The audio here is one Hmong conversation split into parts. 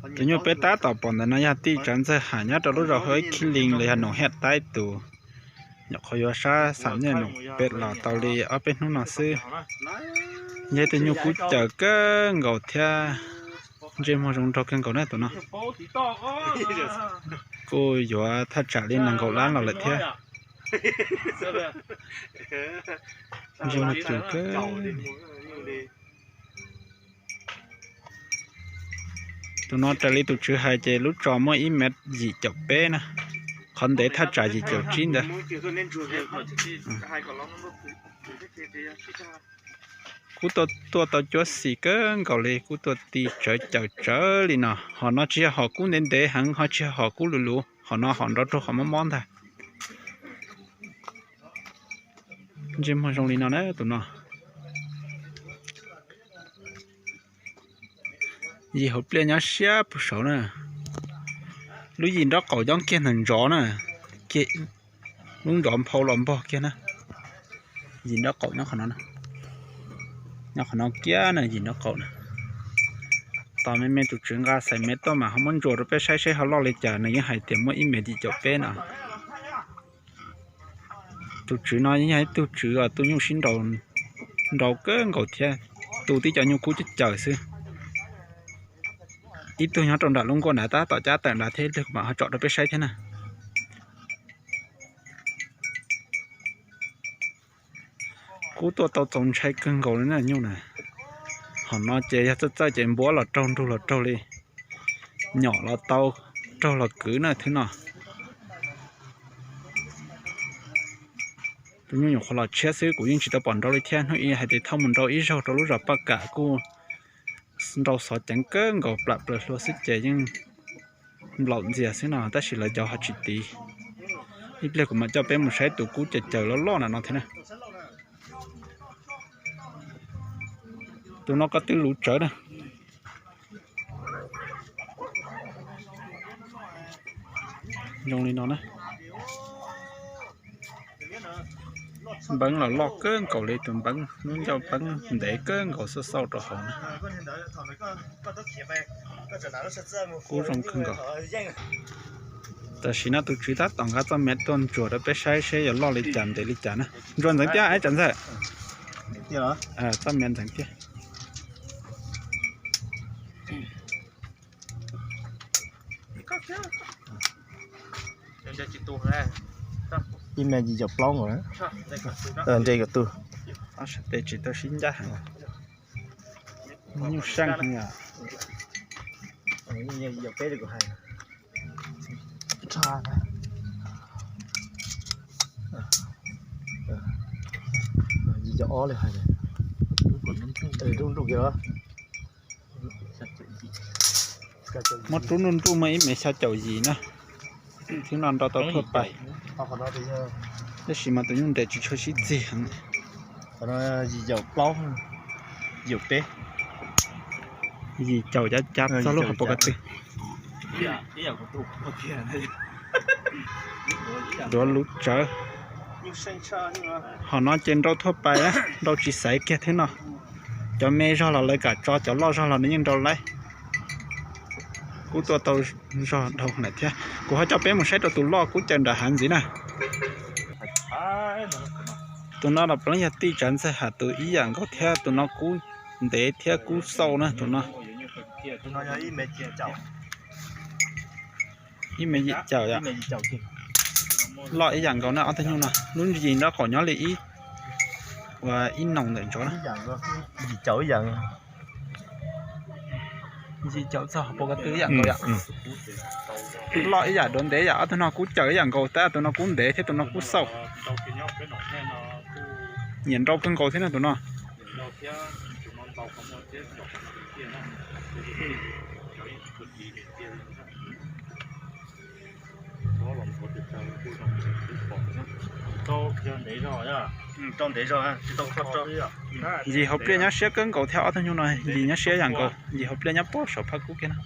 Tus nyuj peb tab tom pom ntawm no yog tij Tsav Ntxawg Ham nyob rau lub zos Huab Khib Lees los yog Noom Hiaj Taib tus. Nyuam qhuav yuav sab xam nyuj Noom pem los tau li ob peb hnub no xwb. Yog tus nyuj kub caws kawg nkaus thiab ntsej muag zoo nraug kawg nkaus na tus no. Kuj yuav thaj tsam li nees nkaum lab los lawm thiab. Ntsej muag cum kawg. Tus no raws li tus tswv hais ces lub tso muaj ib mev yim caum peb na, qhov ntev thaj tsam yim caum tsib ntawd. Kub tuaj tau cuab xim kawg nkaus li, kub tuaj ti tsawv caws tsawv li no. Hom no tsis yog hom kub ntev ntev heev, ho tsis yog hom kub luv luv, hom no hom nrov rau qhov mob mob ntag. Ntsej muag zoo li no na tus no. Yim hauv pliaj nyob siab puag saud na. Lub yim nraub qaum nyob kiag ntawm ntsov na, kiag lub ntsov nphau los npog kiag na. Yim nraub qaum nyob qhov no, nyob qhov no kiag na yim nraub qaum na. Tos me me tus tswv nqa xais mev tuaj mas ho muab ntsuas rau peb saib seb ho loj li cas, nws yeej hais tias muaj ib mev yim caum peb no. Tus tswv no yeej yog ib tug tswv uas tu nyuj sib nraus kawg nkaus thiab, tu tib cov nyuj kub caws caws xwb. Ib tug nyob rau nram lub nkuaj nrad tab tom cab tawm nrad thiab, ib pliag kuv mam ho tsom rau peb saib thiab na. Kub tuaj tau txaus ntshai kawg nkaus li na nyuj na. Hom no ces yog txawj txawj ces npuab los raug, nrug los raug li, nyom los tau, raug los kwv na thwb no. Tus nyuj nyuam qhuav los tshiab xwb, kuv yeej tsis tau pom nrau li thiab. Hnub ib hais tias thauj mus nrau ib zaug rau lub zos Paj Kam kuj nrau xov ceev kawg nkaus, plam plaws hlua xwb ces yeej nplaum ntxias xwb no, tab sis lawv cov ho tsis tiv. Ib pliag kuv mam coj peb mus saib tus kub caws caws loj loj na no thiab na. Tus no ko tw luv tsawv na. Zoo li no na. Npeeb los loj kawg nkaus li, tus npeeb lub ncauj npeeb ntev kawg nkaus xauj xauj rau hauv na. Kub zoo kawg nkaus. Tam sim no tus tswv tab tom nqa txoj mev tuaj ntsuas rau peb saib seb yuav loj li cas ntev li cas na. Ntsuas ntxeev tiag ib tsam ntxawg. Txoj mev ntxeev tiag. Ib me yim caum plaub nkaus. Nte kom tu. Ob sab tes tsis tau sib ncaj heev. Nyuj seej heev yom. Yim caum ob li hais. Muab rub nruj nruj muaj ib mev xya caum yim na. Thib no nrau tau thuaj pais. Tab sis mas tus nyuj nres tsis tshua sib txig heev. Yim caum plaub, yim caum peb, yim caum cav cav txog lub hauv paus ko tw. Duav luv tsawv. Hom no ces nrau thuaj pais, nrau tsis xaiv kiag thiab no. Cov me zog los lawv kam tso, cov loj zog los nws yeej nrau laib. Kub tuaj tau zog dhau lawm thiab. Kuv ho coj peb mus saib rau tus loj kub caws nram hav ntxiv na. Tus no los puav leej yog tij Tsav Ntxawg Ham tus ib yam nkaus thiab, tus no kub ntev thiab kub xauj na tus no. Ib me yim caum yom. Loj ib yam nkaus na ob tug nyuj no, lub yim nraub qaum nyob li ib, ua ib noos ntawm ntsov na. Yim caum txog hauv paus ko tw ib yam nkaus yom. Loj ib yam duav ntev yom, ob tug no kub caws ib yam nkaus tab tus no kub ntev thiab tus no kub xauj. Nyiam nrau kawg nkaus thiab na tus no. Yim hauv pliaj nyob siab kawg nkaus thiab ob tug nyuj no, yim nyob siab yam nkaus, yim hauv pliaj nyob puag saum phab kub kiag na.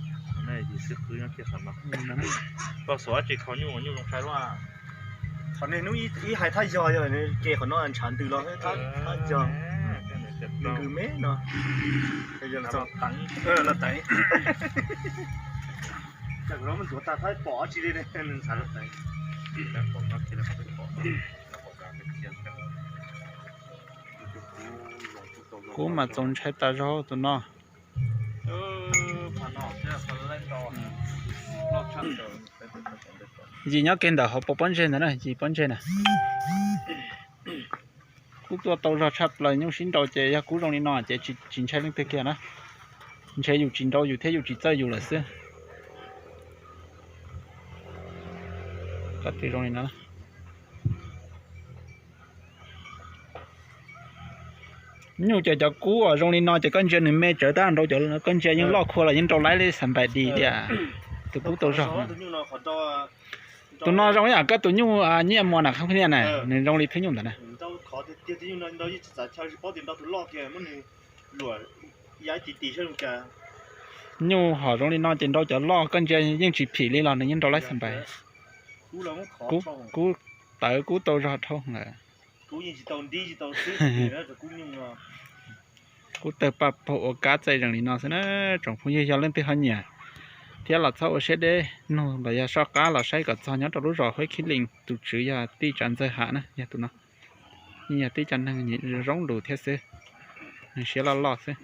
Qhov niag hnub ib hais thaj yog yog ke qhov no ntshav ntws los thaj yog ntws me no. Los teev. Kuv mas txaus ntshai tas zog tus no. Yim nyob kiag ntawm hauv paus pob ntseg ntawd na, yim pob ntseg na. Kub tuaj tau zog tshaj plaws, nyuj sib nrau ces yog kub zoo li no ces tsis ntshai leej twg kiag na. Ntshe yus tsis nrau yus thiab yus tsis txawj yus lawm xwb. Koj tis zoo li no. Nyuj ces cov kub uas zoo li no ces koj ntsia nws me tsawv tab nrau cov koj ntsia yeej loj khua los yeej nrau laib li xam npais dis tias tus kub tau zog. Tus no zoo ib yam koj tus nyuj nyiaj muas na, qhab niaj na, nws zoo li thwb nyuj ntawd na. Nyuj hom zoo li no ces nrau cov loj koj ntsia yeej tsis phim li los nws yeej nrau laib xam npais. Kub tawv kub tau zog dhau lawm. Kub tawg paj paug ua kab txaij zees li no xwb na. Tsoom phooj ywg yog leej twg ho nyiam thiab los txhob ua siab deb nug los yog soj qab los saib kom txog nyob rau lub zos Huab Khib Lees, tus tswv yog tij Tsav Ntxawg Ham na, yog tus no. Yeej yog tib cov neeg zoo lus thiab xwb, neeg siab loj loj xwb.